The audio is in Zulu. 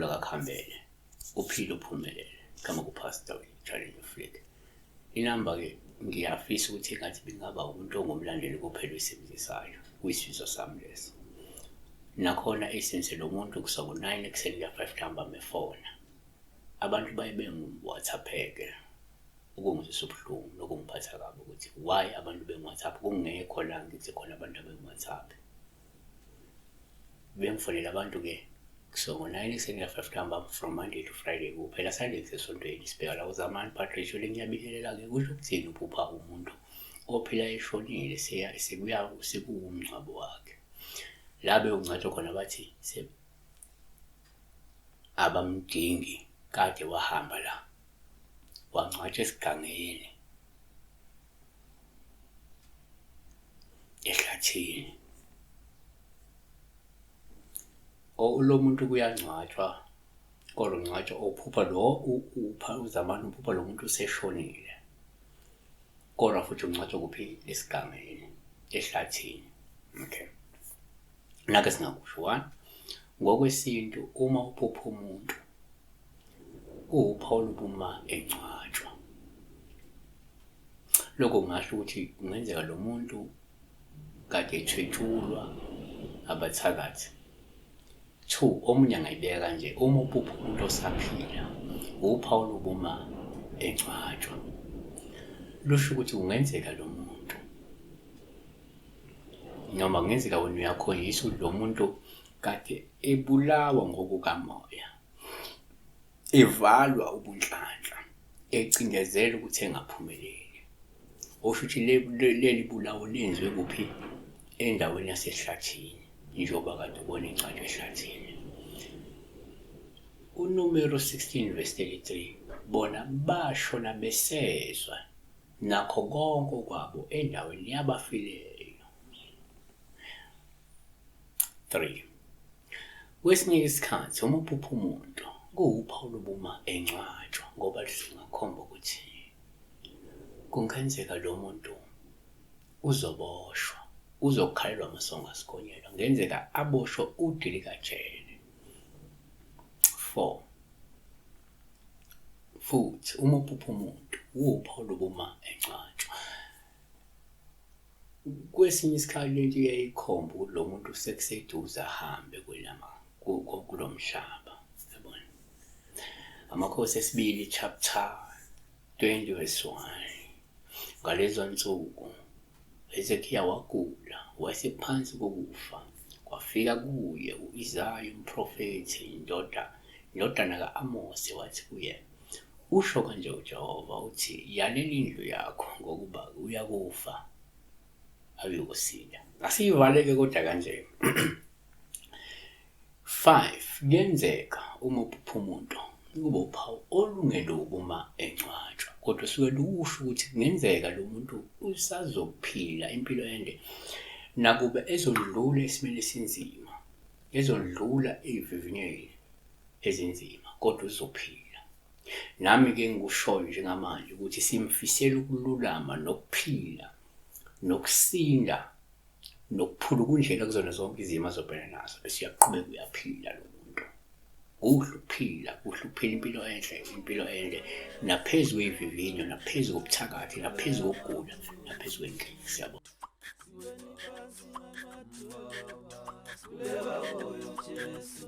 uNkulunkulu akakuhambele, uphile uphumelele. Igama kuPastor Challenge Flick. Inamba-ke ngiyafisa ukuthi engathi bengaba umuntu ongumlandeli kuphela oyisebenzisayo, kuyisifiso sami leso. Nakhona isebenzise lo muntu kusuka ngo-9 ekuseni kuya 5 ntambama efona. Abantu baye bengi-WhatsApp-ke okungizwisa ubuhlungu nokungiphatha kabi ukuthi why abantu bengi-WhatsApp kungekho la ngithi khona abantu abengi-WhatsApp. Bengifonela abantu-ke kusuka ngo-9 ekuseni kuya 5 ntambama from Monday to Friday kuphela Sunday kusesontweni sibheka la uZamani Patricia ngiyabingelela-ke kusho ukuthini uphupha umuntu ophila eshonile sekuya sekuwumngcwabo wakhe la bewungcwatshwa khona bathi abamdingi kade wahamba la wangcwatshwa esigangeni ehlathini. Lo muntu kuyangcwatshwa kodwa ungcwatshwa uphupha lo upha uZamani uphupha lo muntu useshonile kodwa futhi ungcwatshwa kuphi esigangeni ehlathini. Okay, nakho esingakusho one ngokwesintu uma uphupha umuntu kuwuphawu lokuma engcwatshwa. Lokho kungasho ukuthi kungenzeka lo muntu kade ethwetshulwa abathakathi. Two, omunye angayibeka kanje, uma uphupha umuntu osaphila, uphawu lokuma engcwatshwa. Lusho ukuthi kungenzeka lo muntu noma kungenzeka wena uyakhonjiswa ukuthi lo muntu kade ebulawa ngokukamoya, evalwa ubunhlanhla, ecindezela ukuthi engaphumeleli. Okusho ukuthi leli bulawo lenziwe kuphi? Endaweni yasehlathini, njengoba kade ubona ingcwatshwa ehlathini. UNumero 16 verse 33, bona bashona besezwa nakho konke okwabo endaweni yabafileyo. 3. Kwesinye isikhathi uma uphupha umuntu kuwuphawu lobuma engcwatshwa ngoba lungakhomba ukuthi kungenzeka lo muntu uzoboshwa, uzokhalelwa amasongo asigonyelwa, kungenzeka aboshwe udilikajele. 4. Futhi uma uphupha umuntu wuphawu lobuma engcwatshwa. Kwesinye isikhathi lento iyayikhomba ukuthi lo muntu sekuseduze ahambe kwelama kulo mhlaba yabona. Amakhosi esibili chapter 20 verse 1. Ngalezo nsuku Hezekiya wagula wayesephansi kokufa. Kwafika kuye u-Isaya umprofethi indoda indodana ka-Amose wathi kuye, Usho kanje uJehova uthi, Yalela indlu yakho, ngokuba uyakufa, awuyukusinda. Asiyivaleke kodwa kanje. 5 kuyenzeka uma uphupha umuntu kube uphawu olungelubi uma engcwatshwa kodwa suke lusho ukuthi kungenzeka lo muntu usazophila impilo ende nakuba ezondlula esimeni esinzima ezondlula ey'vivinyweni ezinzima kodwa uzophila. Nami-ke engikushoyo njengamanje ukuthi simfisela ukululama nokuphila nokusinda nokuphulukundlela kuzona zonke izimo azobhekana nazo bese uyaqhubeka uyaphila lo muntu. Kuhle ukuphila, kuhle ukuphila impilo enhle, impilo ende naphezu kwey'vivinyo, naphezu kobuthakathi, naphezu kokugula, naphezu kwenkinga. Siyabonga. Sikhuleka kuyo Jesu.